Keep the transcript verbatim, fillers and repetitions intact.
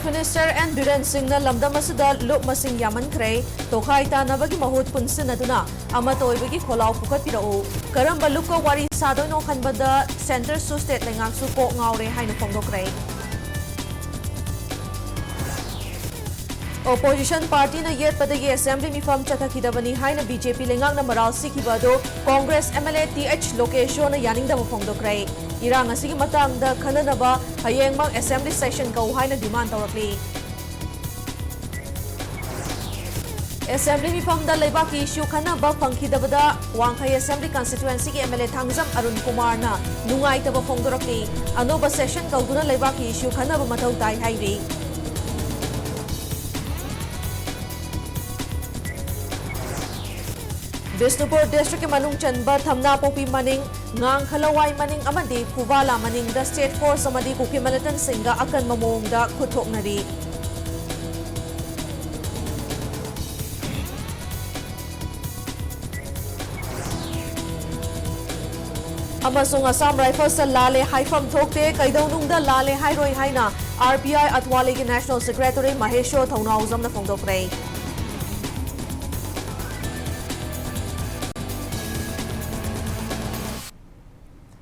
Minister N Biren Singhꯅ ꯂꯝꯗꯝ ꯑꯁꯤꯗ ꯂꯨꯞ ꯃꯁꯤꯡ ꯌꯥꯝꯃꯟꯈ꯭ꯔꯦ, ꯇꯣꯈꯥꯏ ꯇꯥꯅꯕꯒꯤ ꯃꯍꯨꯠ ꯄꯨꯟꯁꯤꯟꯅꯗꯨꯅ ꯑꯃꯠꯇ ꯑꯣꯏꯕꯒꯤ ꯈꯣꯜꯂꯥꯎ ꯄꯨꯈꯠꯄꯤꯔꯛꯎ꯫ ꯀꯔꯝꯕ ꯂꯨꯞꯀ ꯋꯥꯔꯤ ꯁꯥꯗꯣꯏꯅꯣ ꯈꯟꯕꯗ centreꯁꯨ state ꯂꯩꯉꯥꯛꯁꯨ ꯀꯣꯛ ꯉꯥꯎꯔꯦ ꯍꯥꯏꯅ ꯐꯣꯡꯗꯣꯛꯈ꯭ꯔꯦ꯫ Opposition partyꯅ ꯌꯦꯠꯄꯗꯒꯤ assembly ꯃꯤꯐꯝ ꯆꯠꯊꯈꯤꯗꯕꯅꯤ ꯍꯥꯏꯅ B J P ꯂꯩꯉꯥꯛꯅ ꯃꯔꯥꯜ ꯁꯤꯈꯤꯕ ꯑꯗꯨ Congress M L A T H ꯂꯣꯀꯦꯁ꯭ꯋꯔꯅ ꯌꯥꯅꯤꯡꯗꯕ ꯐꯣꯡꯗꯣꯛꯈ꯭ꯔꯦ꯫ ꯏꯔꯥꯡ ꯑꯁꯤꯒꯤ ꯃꯇꯥꯡꯗ ꯈꯟꯅꯅꯕ ꯍꯌꯦꯡꯃꯛ assembly session ꯀꯧ ꯍꯥꯏꯅ demand ꯇꯧꯔꯛꯂꯤ꯫ Assembly ꯃꯤꯐꯝꯗ ꯂꯩꯕꯥꯛꯀꯤ issue ꯈꯟꯅꯕ ꯐꯪꯈꯤꯗꯕꯗ ꯋꯥꯡꯈꯩ assembly constituencyꯒꯤ M L A Thangjam Arun ꯀꯨꯃꯥꯔꯅ ꯅꯨꯡꯉꯥꯏꯇꯕ ꯐꯣꯡꯗꯣꯔꯛꯂꯤ꯫ ꯑꯅꯧꯕ session ꯀꯧꯗꯨꯅ ꯂꯩꯕꯥꯛꯀꯤ issue ꯈꯟꯅꯕ ꯃꯊꯧ ꯇꯥꯏ ꯍꯥꯏꯔꯤ꯫ ꯕꯤꯁꯅꯨꯄꯨꯔ districtꯀꯤ ꯃꯅꯨꯡ ꯆꯟꯕ ꯊꯝꯅꯥꯄꯣꯛꯄꯤ ꯃꯅꯤꯡ, ꯉꯥꯡꯈꯂꯋꯥꯏ ꯃꯅꯤꯡ ꯑꯃꯗꯤ ꯐꯨꯕꯥꯂꯥ ꯃꯅꯤꯡꯗ state force ꯑꯃꯗꯤ ꯀꯨꯀꯤ militantꯁꯤꯡꯒ ꯑꯀꯟꯕ ꯃꯑꯣꯡꯗ ꯈꯨꯠ ꯊꯣꯛꯅꯔꯤ꯫ ꯑꯃꯁꯨꯡ Assam Riflesꯇ ꯂꯥꯜꯂꯦ ꯍꯥꯏꯐꯝ ꯊꯣꯛꯇꯦ, ꯀꯩꯗꯧꯅꯨꯡꯗ ꯂꯥꯜꯂꯦ ꯍꯥꯏꯔꯣꯏ ꯍꯥꯏꯅ R P I ꯑꯊꯋꯥꯂꯦꯒꯤ National Secretary ꯃꯍꯦꯁ꯭ꯋꯔ ꯊꯧꯅꯥꯎꯖꯝꯅ ꯐꯣꯡꯗꯣꯛꯈ꯭ꯔꯦ꯫